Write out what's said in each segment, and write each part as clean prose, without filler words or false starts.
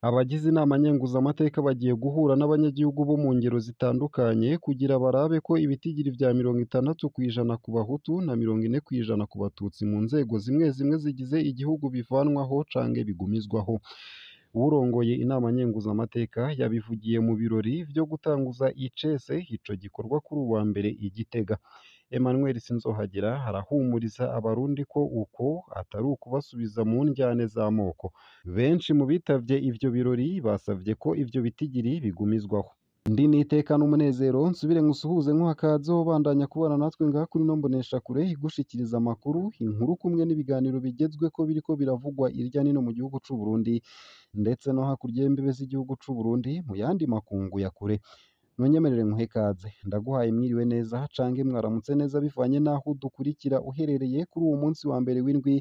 Abagize inama nkenguzamateka bagiye guhura n'abanyagihugu bo mu ngero zitandukanye kugira barabe ko ibitigiri vya 60% ku Bahutu na 40% ku Batutsi mu nzego zimwe zimwe zigize igihugu bivanwaho canke bigumizwaho. Uwurongoye inama nkenguzamateka yabivugiye mu birori vyo gutanguza icese ico gikorwa kuri uwu wa mbere i Gitega. Emmanuel Sinzohagera arahumuriza abarundi ko uko atari ukubasubiza mu ndyane z'amoko. Benshi mu bitavye ivyo birori basavye ko ivyo bitigiri bigumizwaho. Ndi n'iteka n'umunezero nsubire nkusuhuze nkuha kaze ubandanya kubana natwe ngaha kuri ino mboneshakure igushikiriza amakuru, inkuru kumwe n'ibiganiro bigezweko biriko biravugwa irya nino mu gihugu c'u Burundi ndetse no hakurya y'imbibe z'igihugu c'u Burundi mu yandi makungu ya kure. Ntunyemerere nkuhe ikaze, ndaguhaye mwiriwe neza canke mwaramutse neza bivanye n'aho udukurikira uherereye kuri uwu munsi wa mbere w'indwi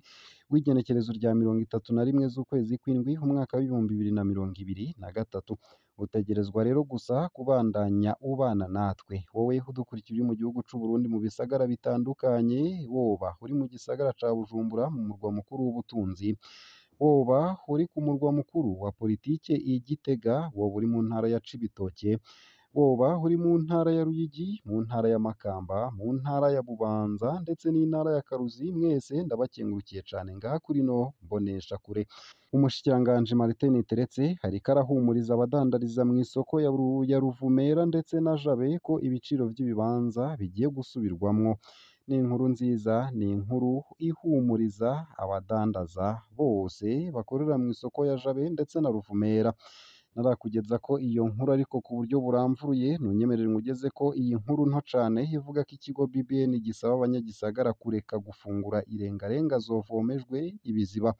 w'igenekerezo rya 31 z'ukwezi kw'indwi umwaka w'2023. Utegerezwa rero gusa kubandanya ubana natwe, wowe udukurikira uri mu gihugu c'u Burundi mu bisagara bitandukanye, woba uri mu gisagara ca Bujumbura mu murwa mukuru w'ubutunzi, woba uri ku murwa mukuru wa politike i Gitega, woba uri mu ntara ya Cibitoke, woba uri mu ntara ya Ruyigi, mu ntara ya Makamba, mu ntara ya Bubanza ndetse n'intara ya Karusi, mwese ndabakengurukiye cane ngaha kuri ino mboneshakure. Umushikiranganji Martin Niteretse ariko arahumuriza abadandariza mw'isoko ya Ruvumera ndetse na Jabe ko ibiciro vy'ibibanza bigiye gusubirwamwo. Ni inkuru nziza, ni inkuru ihumuriza abadandaza bose bakorera mw'isoko ya Jabe ndetse na Ruvumera. Narakugeza ko iyo nkuru ariko ku buryo buramvuye, ntunyemerere nkugeze ko iyi nkuru nto cane ivuga ko ikigo BBN gisaba abanyagisagara kureka gufungura irengarenga zovomejwe ibiziba.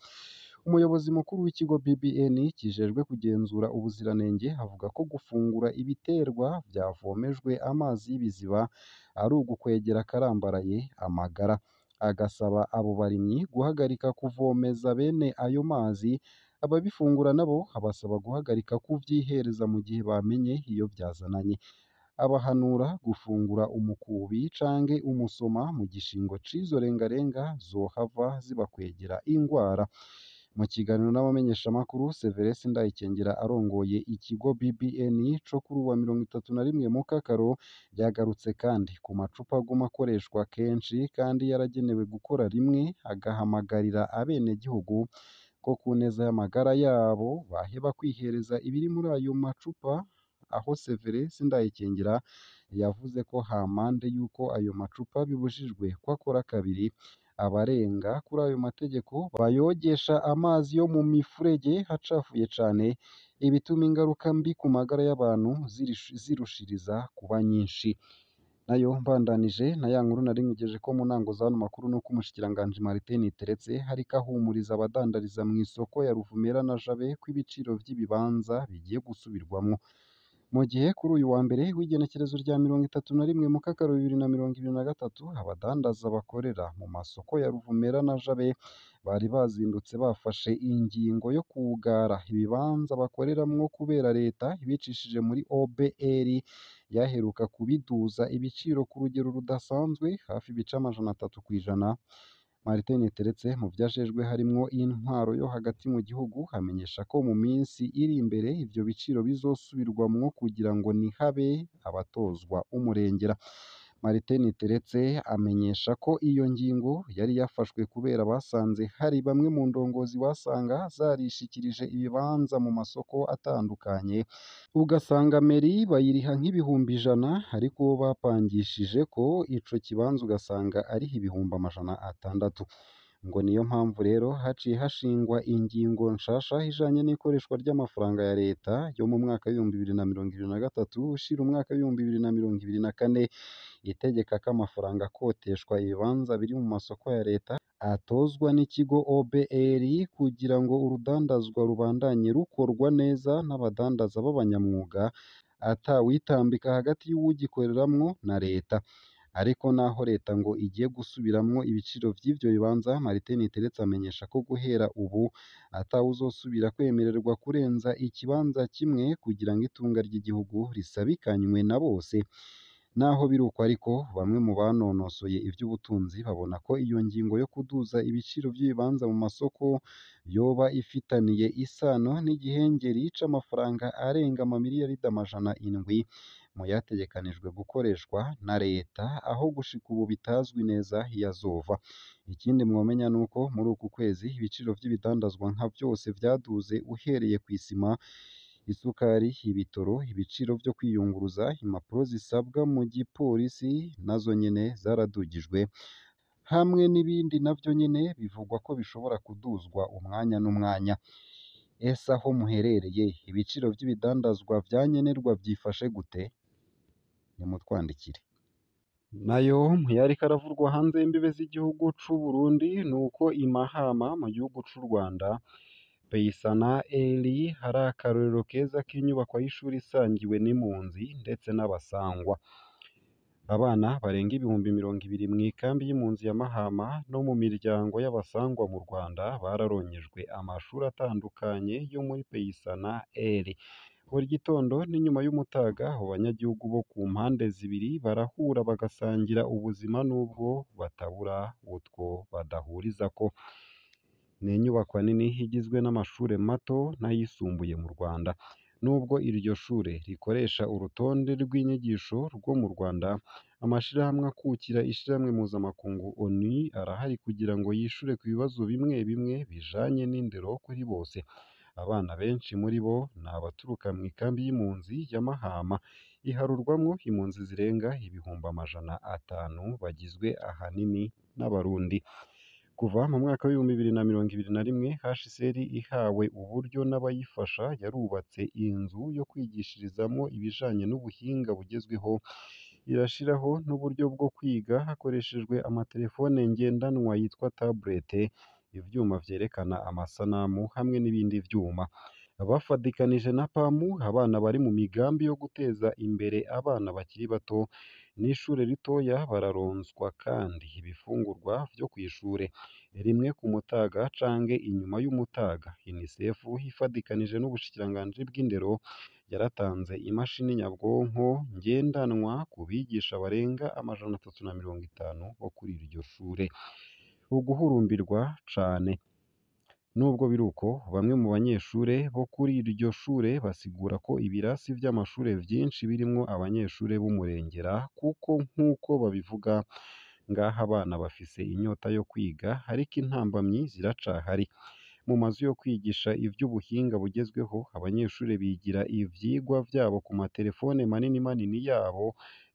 Umuyobozi mukuru w'ikigo BBN kijejwe kugenzura ubuziranenge avuga ko gufungura ibiterwa vyavomejwe amazi y'ibiziba ari ugukwegera akarambaraye amagara. Agasaba abo barimyi guhagarika kuvomeza bene ayo mazi, ababifungura nabo abasaba guhagarika kuvyihereza mu gihe bamenye iyo vyazananye. Abahanura gufungura umukubi canke umusoma mu gishingo c'izo rengarenga zohava zibakwegera ingwara. Mu kiganiro n'abamenyeshamakuru, Severus Ndayikengera arongoye ikigo BBN co kuri uwa 31 Mukakaro, yagarutse kandi ku macupa aguma akoreshwa kenshi kandi yaragenewe gukora rimwe, agahamagarira abenegihugu ko ku neza y'amagara yabo baheba kwihereza ibiri muri ayo macupa, aho Severus Ndayikengera yavuze ko hampande y'uko ayo macupa bibujijwe ko akora kabiri, abarenga kuri ayo mategeko bayogesha amazi yo mu mifurege acafuye cane, ibituma ingaruka mbi ku magara y'abantu zirushiriza kuba nyinshi. Nayo mbandanije na ya nkuru nari nkugejeje ko mu ntango z'ano makuru nuko umushikiranganji Martin Niteretse hariko ahumuriza abadandariza mw'isoko ya Ruvumera na Jabe ko ibiciro vy'ibibanza bigiye gusubirwamwo. Mu gihe kuri uyu wa mbere w'igenekerezo rya 31 Mukakaro 2023, abadandaza bakorera mu masoko ya Ruvumera na Jabe bari bazindutse bafashe ingingo yo kugara ibibanza bakoreramwo kubera leta ibicishije muri OBR yaheruka kubiduza ibiciro ku rugero rudasanzwe hafi ibice 300%. Martin Niteretse mu vyo ajejwe harimwo intwaro yo hagati mu gihugu amenyesha ko mu minsi iri imbere ivyo biciro bizosubirwamwo kugira ngo ntihabe abatozwa umurengera. Martin Niteretse amenyesha ko iyo ngingo yari yafashwe kubera basanze hari bamwe mu ndongozi wasanga zarishikirije ibibanza mu masoko atandukanye, ugasanga meri bayiriha nk'ibihumbi 100 ariko uwo bapangishije ko ico kibanza ugasanga ariha 600,000. Ngo niyo mpamvu rero haciye hashingwa ingingo nshasha ijanye n'ikoreshwa ry'amafaranga ya leta yo mu mwaka w'2023 ushira umwaka w'2024, itegeka ko amafaranga akoteshwa ibibanza biri mu masoko ya leta atozwa n'ikigo OBR kugira ngo urudandazwa rubandanye rukorwa neza n'abadandaza b'abanyamwuga atawitambika hagati y'uwugikoreramwo na leta. Ariko naho leta ngo igiye gusubiramwo ibiciro vy'ivyo bibanza, Martin Niteretse amenyesha ko guhera ubu atawuzosubira kwemererwa kurenza ikibanza kimwe kugira ngo itunga ry'igihugu risabikanywe na bose. Naho biruko ariko, bamwe mu banonosoye ivy'ubutunzi babona ko iyo ngingo yo kuduza ibiciro vy'ibibanza mu masoko yoba ifitaniye isano n'igihengeri c'amafaranga arenga amamiliyaridi 700 mu yategekanijwe gukoreshwa na leta, aho gushika ubu bitazwi neza iyo azova. Ikindi mwomenya nuko muri uku kwezi ibiciro vy'ibidandazwa nka vyose vyaduze uhereye kw'isima, isukari, ibitoro, ibiciro vyo kwiyunguruza, impapuro zisabwa mu gipolisi nazo nyene zaradugijwe, hamwe n'ibindi navyo nyene bivugwa ko bishobora kuduzwa umwanya n'umwanya. Ese aho muherereye ibiciro vy'ibidandazwa vya nkenerwa vyifashe gute? Nimutwandikire. Nayo mu yariko aravurwa hanze y'imbibe z'igihugu c'u Burundi nuko i Mahama mu gihugu c'u Rwanda, Peyisana Eli hari akarorero keza k'inyubakwa y'ishuri isangiwe n'impunzi ndetse n'abasangwa. Abana barenga 20,000 mw'ikambi y'impunzi ya Mahama no mu miryango y'abasangwa mu Rwanda bararonkejwe amashuri atandukanye yo muri Peyisana Eli. Buri gitondo n'inyuma y'umutaga, abo banyagihugu bo ku mpande zibiri barahura bagasangira ubuzima nubwo batabura utwo badahurizako. Ni inyubakwa nini igizwe n'amashure mato n'ayisumbuye mu Rwanda. Nubwo iryo shure rikoresha urutonde rw'inyigisho rwo mu Rwanda, amashirahamwe akukira ishirahamwe mpuzamakungu ONU arahari kugira ngo yishure ku bibazo bimwe bimwe bijanye n'indero kuri bose. Abana benshi muri bo ni abaturuka mw'ikambi y'impunzi ya Mahama, iharurwamwo impunzi zirenga 500,000 bagizwe ahanini n'Abarundi. Kuva mu mwaka w'2021 HCR ihawe uburyo n'abayifasha yarubatse inzu yo kwigishirizamwo ibijanye n'ubuhinga bugezweho, irashiraho n'uburyo bwo kwiga hakoreshejwe amatelefone ngendanwa yitwa tablet, ivyuma vyerekana amasanamu hamwe n'ibindi vyuma. Bafadikanije na PAM, abana bari mu migambi yo guteza imbere abana bakiri bato n'ishure ritoya bararonswa kandi ibifungurwa vyo kw'ishure, rimwe ku mutaga canke inyuma y'umutaga. UNICEF ifadikanije n'ubushikiranganji bw'indero yaratanze imashini nyabwonko ngendanwa ku bigisha barenga 350 bo kuri iryo shure. Uguhurumbirwa cane. Nubwo biruko, bamwe mu banyeshure bo kuri iryo shure basigura ko ibirasi vy'amashure vyinshi birimwo abanyeshure b'umurengera kuko nk'uko babivuga, ngaha abana bafise inyota yo kwiga ariko intambamyi ziracahari. Mu mazu yo kwigisha ivy'ubuhinga bugezweho, abanyeshure bigira ivyigwa vyabo ku matelefone manini manini yabo,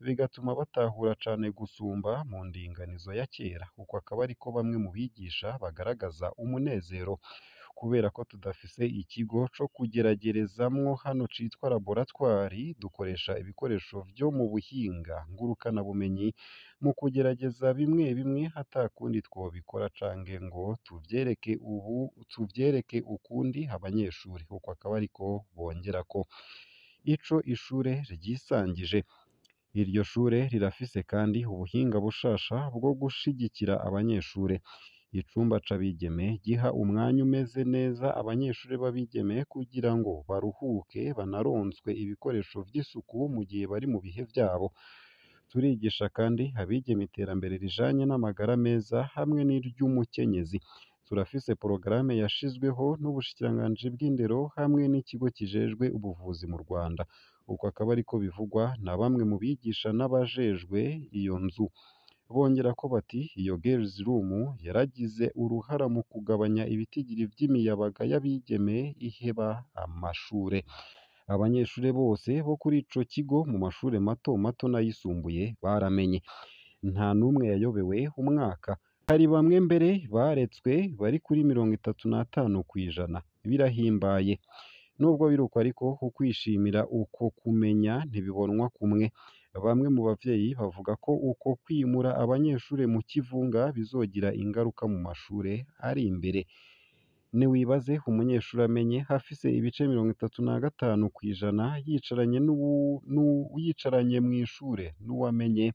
bigatuma batahura cane gusumba mu ndinganizo ya kera. Uko akaba ariko bamwe mu bigisha bagaragaza umunezero. Kubera ko tudafise ikigo co kugeragerezamwo hano citwa laboratoire, dukoresha ibikoresho vyo mu buhinga ngurukanabumenyi mu kugerageza bimwe bimwe atakundi twobikora canke ngo tuvyereke ubu tuvyereke ukundi abanyeshure. Uko akaba ariko bongerako. Ico ishure ryisangije. Iryo shure rirafise kandi ubuhinga bushasha bwo gushigikira abanyeshure. Icumba c'abigeme giha umwanya umeze neza abanyeshure b'abigeme kugira ngo baruhuke banaronswe ibikoresho vy'isuku mu gihe bari mu bihe vyabo. Turigisha kandi abigeme iterambere rijanye n'amagara meza hamwe n'iry'umukenyezi. Turafise porogaramu yashizweho n'ubushikiranganji bw'indero hamwe n'ikigo kijejwe ubuvuzi mu Rwanda. Uko akaba ariko bivugwa na bamwe mu bigisha n'abajejwe iyo nzu. Bongerako bati iyo Girls Room yaragize uruhara mu kugabanya ibitigiri vy'imiyabaga y'abigeme iheba amashure. Abanyeshure bose bo kuri ico kigo mu mashure mato mato n'ayisumbuye baramenye. Nta n'umwe yayobewe umwaka. Hari bamwe mbere baretswe bari kuri 35%. Birahimbaye. Nubwo biruko ariko, ukwishimira uko kumenya ntibibonwa kumwe. Bamwe mu bavyeyi bavuga ko uko kwimura abanyeshure mu kivunga bizogira ingaruka mu mashure ari imbere. Niwibaze umunyeshure amenye afise ibice 35% yicaranye mw'ishure n'uwamenye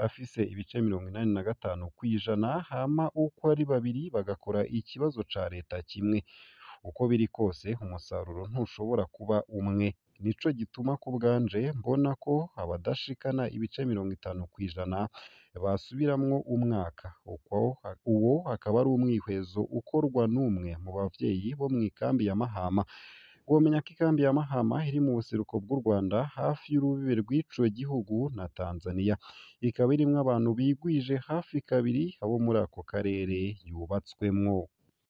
afise ibice 85% hama uko ari babiri bagakora ikibazo ca leta kimwe. Uko biri kose umusaruro ntushobora kuba umwe. Nico gituma ku bwanje mbona ko abadashikana ibice 50% basubiramwo umwaka. Uwo akaba ari umwihwezo ukorwa n'umwe mu bavyeyi bo mw'ikambi ya Mahama. Womenya ko ikambi ya Mahama iri mu buseruko bw'u Rwanda, hafi y'urubibe rw'ico gihugu na Tanzania, ikaba irimwo abantu bigwije hafi kabiri abo muri ako karere yubatswemwo.